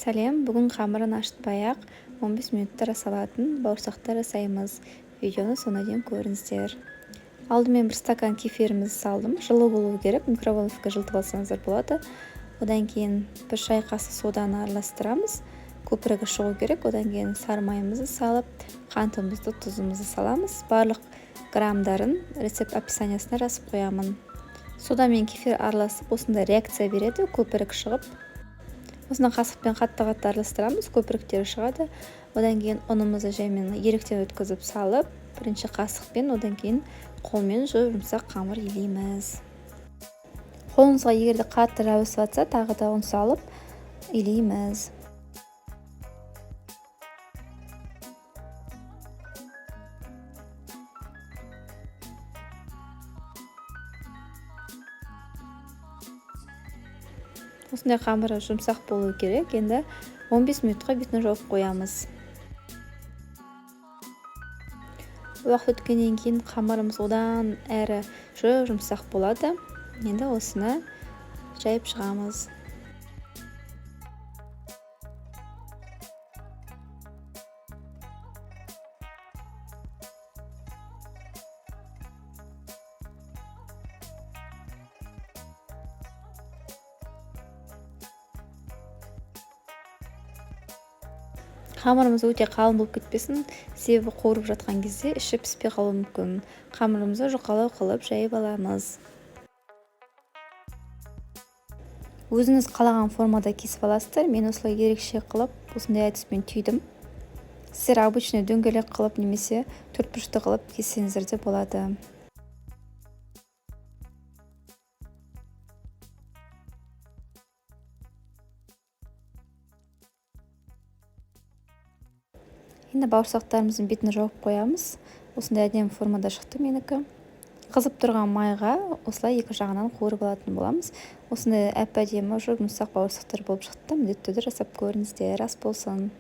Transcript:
Сәлем! Бүгін қамырын ашытпай-ақ 15 минутта жасалатын бауырсақтар жасаймыз. Видеоны соңына дейін көріңіздер. Алдымен бір стакан кефирімізді салдым. Жылы болуы керек, микроволновка жылытып алсаңыздар болады. Одан кейін бір шай қасық соданы араластырамыз. Көпірігі шығу керек. Одан кейін сары майымызды салып, қантымызды, тұзымызды саламыз. Барлық граммдарын рецепт описаниясына жазып қоямын. Сода мен кефир араласып, осындай реакция береді, көпірік шығып. Осыны қасықпен қатты-қатты араластырамыз, көпіріктері шығады. Одан кейін ұнымызды жаймен електен өткізіп салып, бірінші қасықпен, одан кейін қолмен жұмсақ қамыр илейміз. Қолыңызға егер де қатты жабысып жатса, тағы да ұн салып илейміз. Осындай қамыры жұмсақ болу керек. Енді 15 минутқа бетін жауып қоямыз. Уақыт өткеннен кейін қамырымыз одан әрі жұмсақ болады. Енді осыны жайып шығамыз. Қамырымыз өте қалың болып кетпесін, себебі қуырып жатқан кезде іші піспей қалуы мүмкін. Қамырымызды жұқалау қылып жайып аламыз. Өзіңіз қалаған формада кесіп аласыздар. Мен осылай ерекше қылып, осындай әдіспен түйдім. Сіздер обычный дөңгелек қылып немесе төртбұрышты қылып кессеңіздер де болады. Енді бауырсақтарымыздың бетін жауып қоямыз. Осындай әдемі формада шықты менікі. Қызып тұрған майға осылай екі жағынан қуырып алатын боламыз. Осындай әп-әдемі жұмсақ бауырсақтар болып шықты. Міндетті түрде жасап көріңіздер. Ас болсын.